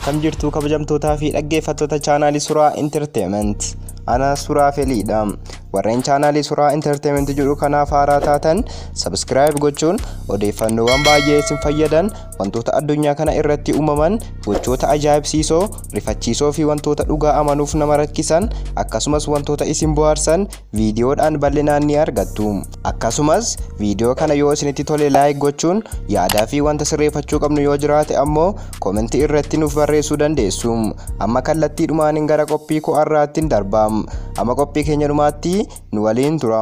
Akkam jirtu kabajamtootaa fi dhaggeeffattoota chaanaalii Suuraa Entertainment. Ana Suuraa Feliidha. Warreen chaanaalii Suuraa Entertainment jedhu kanaaf haaraa taatan subscribe gochuun odeeffannoowwan baay'ee isin fayyadan, wantoota addunyaa kana irratti uumaman, gochoota ajaa'ibsiisoo, rifachiisoo fi wantoota dhugaa amanuuf nama rakkisan, akkasumas wantoota isin bohaarsan viidiyoodhaan bal'inaan ni argattu. Akkasumas viidiyoo kana yoo isinitti tole like gochuun yaadaa fi wanta sirreeffachuu qabnu yoo jiraate ammoo koomentii irratti nuuf barreessuu dandeessu. Amma kallattii dhumaaniin gara qophii koo har'aattiin darba. Amma qophii keenya dhumaatti nu waliin tura.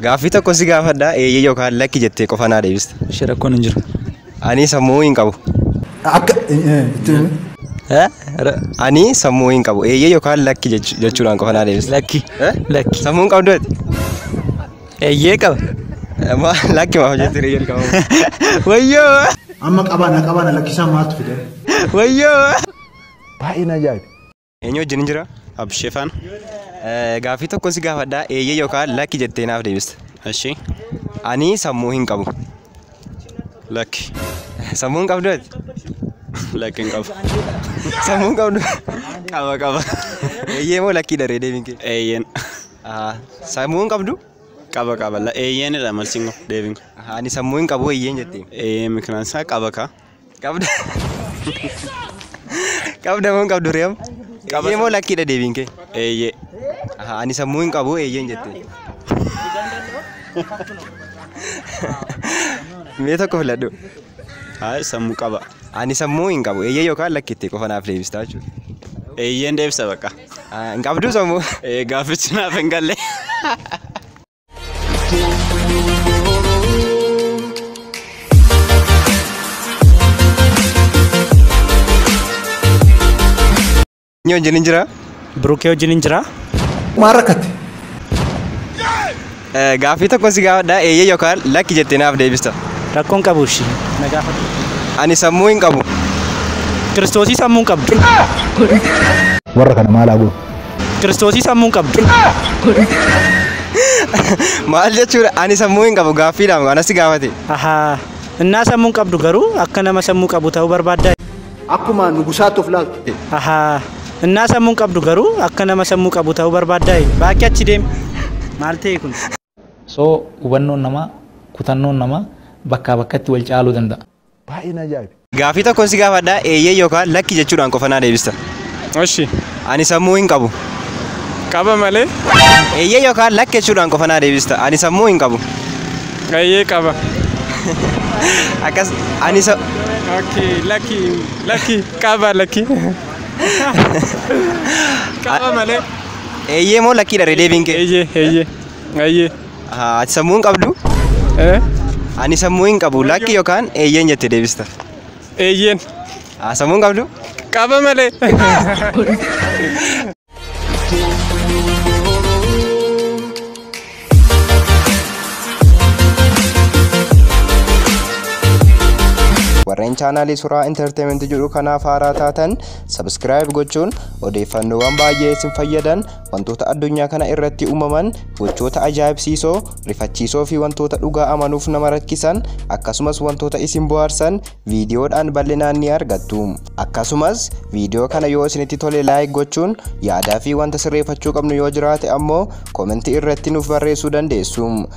Gaaffii tokko si gaafadha, eeyyee yookaan lakki jettee qofa naa deebista. Ishee rakkoon hin jiru. Ani sammuu hin qabu. Akka itti himi. Ani sammuu hin qabu. Eeyyee yookaan lakki jechuudhaan qofa naa deebista. Lakki. Lakki. Sammuu hin qabdu ati? Eeyyee qaba. Lakki maaf jettee jalqaba. Wayyoo! Amma qabaana qabaana lakkisaa maaltu fide? Wayyoo! Baay'ee na ajaa'ibe. Eenyu wajjin hin jira? Abshee faana. Gaaffii tokko si gaafadha, eeyyee yookaan lakki jettee naaf deebista. Ishee. Ani sammuu hin qabu. Lakki. Sammuu hin qabdu ati? Lakki hin qabu. Sammuu hin qabdu? Qaba qaba. Eeyyee moo lakkii daree deebiin kee? Eeyyeen. Sammuu hin qabdu? Qaba qaba. Eeyyeenidha malsiin koo deebiin koo. Ani sammuu hin qabu eeyyeen jettee. Eeyyeen mikiraan isaa qaba kaa. Qabda. Qabda moo hin qabdu reem? Eeyyee moo lakkiidha deebiin kee? Eeyyee. Ani sammuu hin qabu eeyyeen jettee. Mee tokko filadhu. Haa sammuu qaba. Ani sammuu hin qabu eeyyee yookaan lakkiitti qofa naaf deebistaa jechuudha. Eeyyeen deebisa bakka. Hin qabdu sammuu? Gaaffichi naaf hin galle. Eenyu wajjin hin jira? Birukee wajjin hin jira. Maal rakkatte? Gaaffii tokko si gaafadha, eeyyee yookaan lakki jettee naaf deebista. Rakkoon qabu ishee na gaafadhu. Ani sammuu hin qabu. Kiristoosii sammuu hin qabdu. Warra kana maal haa godhu? Kiristoosii sammuu hin qabdu. Maal jechuudha? Ani sammuu hin qabu gaaffiidhaaf kanas si gaafate. Ahaa. Innaa sammuu hin qabdu garuu akka nama sammuu qabu ta'uu barbaadda. Akkuma nugusaatti of laaltu. Ahaa. Innaa sammuu hin qabdu garuu akka nama sammuu qabu ta'uu barbaadda. Baakki achi deemi. Maal ta'e kun? So hubannoon namaa, kutannoon namaa bakkaa bakkatti wal caaluu danda'a. Baay'ee na ajaa'ibe. Gaaffii tokko si gaafadha, eeyyee yookaan lakki jechuudhaan qofa naa deebista. Oshi. Ani sammuu hin qabu. Qaba malee. Eeyyee yookaan lakki jechuudhaan qofa naa deebista. Ani sammuu hin qabu. Eeyyee qaba. Akkas ani sa. Okay, lakki lakki qaba lakki. Qaba malee. Eeyyee moo lakkiidha ree deebiin kee? Eeyyee eeyyee eeyyee. Ati sammuu hin qabdu? Ani sammuu hin qabu lakki yookaan eeyyeen jettee deebista. Eeyyeen. Sammuu hin qabdu? Qaba malee. Warreen chaanaalii Suuraa Entertainment jedhu kanaaf haaraa taatan subscribe gochuun odeeffannoowwan baay'ee isin fayyadan, wantoota addunyaa kana irratti uumaman, gochoota ajaa'ibsiisoo, rifachiisoo fi wantoota dhugaa amanuuf nama rakkisan, akkasumas wantoota isin bohaarsan viidiyoodhaan bal'inaan ni argattu. Akkasumas viidiyoo kana yoo isinitti tole like gochuun yaadaa fi wanta sirreeffachuu qabnu yoo jiraate ammoo koomentii irratti nuuf barreessuu dandeessu.